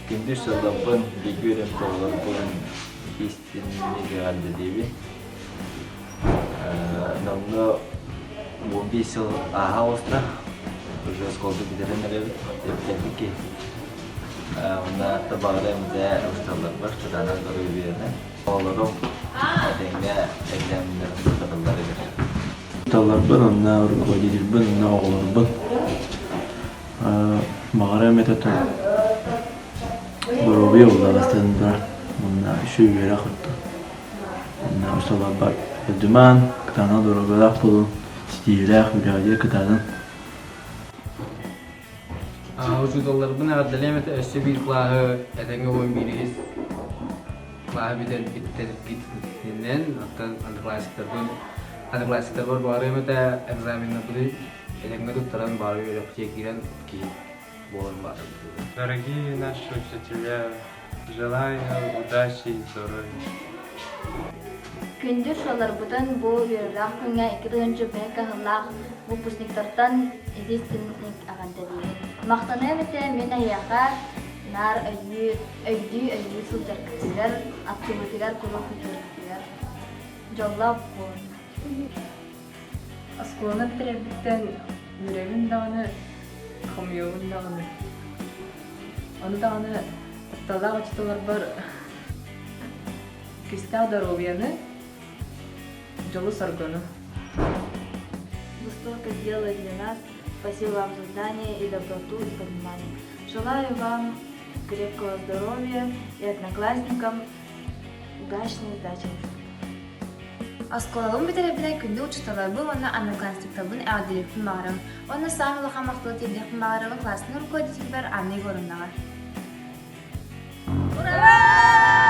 Күндү сылларбын, бииргэ үөрэммит оҕолорбун истиҥник эҕэрдэлиибин. Номнуо 15 сыл ааһа оҕуста. Уже оскуоланы бүтэрэн эрэбит. Бүтэрбит киһи. Онно табаҕырыам этэ учууталларбар кытаанах доруобуйаны. Оҕолорум этэҥҥэ экзаменнарын туттаралларыгар. Учууталларбын, онно руководительбын, онно оҕолорбун баҕарыам этэ доруобуйа улаҕастан турар уонна үчүгэй үөрэх оттон уонна учууталларбар Дьымаан кытаанах доруобуйалаах буолун, ситиһиилээх үлэҕитигэр кытаанан. Учууталларбын эҕэрдэлиэм этэ өссө биир кылааһы этэҥҥэ уон биириһис кылааһы бүтэрбиттэргитинэн оттон одноклассниктарбын одноклассниктарбар баҕарыам этэ экзаменнарбытын этэҥҥэ туттаран баҕар үөрэхчиэ киирэн киһи буолан баҕарабын. Дорогие наши учителя, желаю удачи и здоровья. Күндү шаларбытын бу үөрүүлээх күҥҥэ 2005 кыһыллаах выпускниктартан итистинник эҕэрдэлиибин. Махтаныам этэ мин эһиэхэ наар өйүү, өйдүү-өйүү сылдьаргытыгар, аттыбытыгар куруук сылдьаргытыгар. Дьоллоох буолун. Оскуоланы бүтэрэрбиттэн үөрэбин даҕаны, хомуйабын даҕаны. Ону даҕаны тапталлаах учууталларбар күүстээх доруобуйаны, дьолу-соргуну. Вы столько сделали для нас. Спасибо вам за знания и доброту и понимание. Желаю вам крепкого здоровья и одноклассникам удачной сдачи. Оскуолабын бүтэрэрбинэн күндү учууталларбын уонна одноклассниктарбын эҕэрдэлиэхпин баҕарабын уонна саамай улахан махталы тиэрдиэхпин баҕарабын классный руководителбэр Анна Егоровнаҕа. Ура!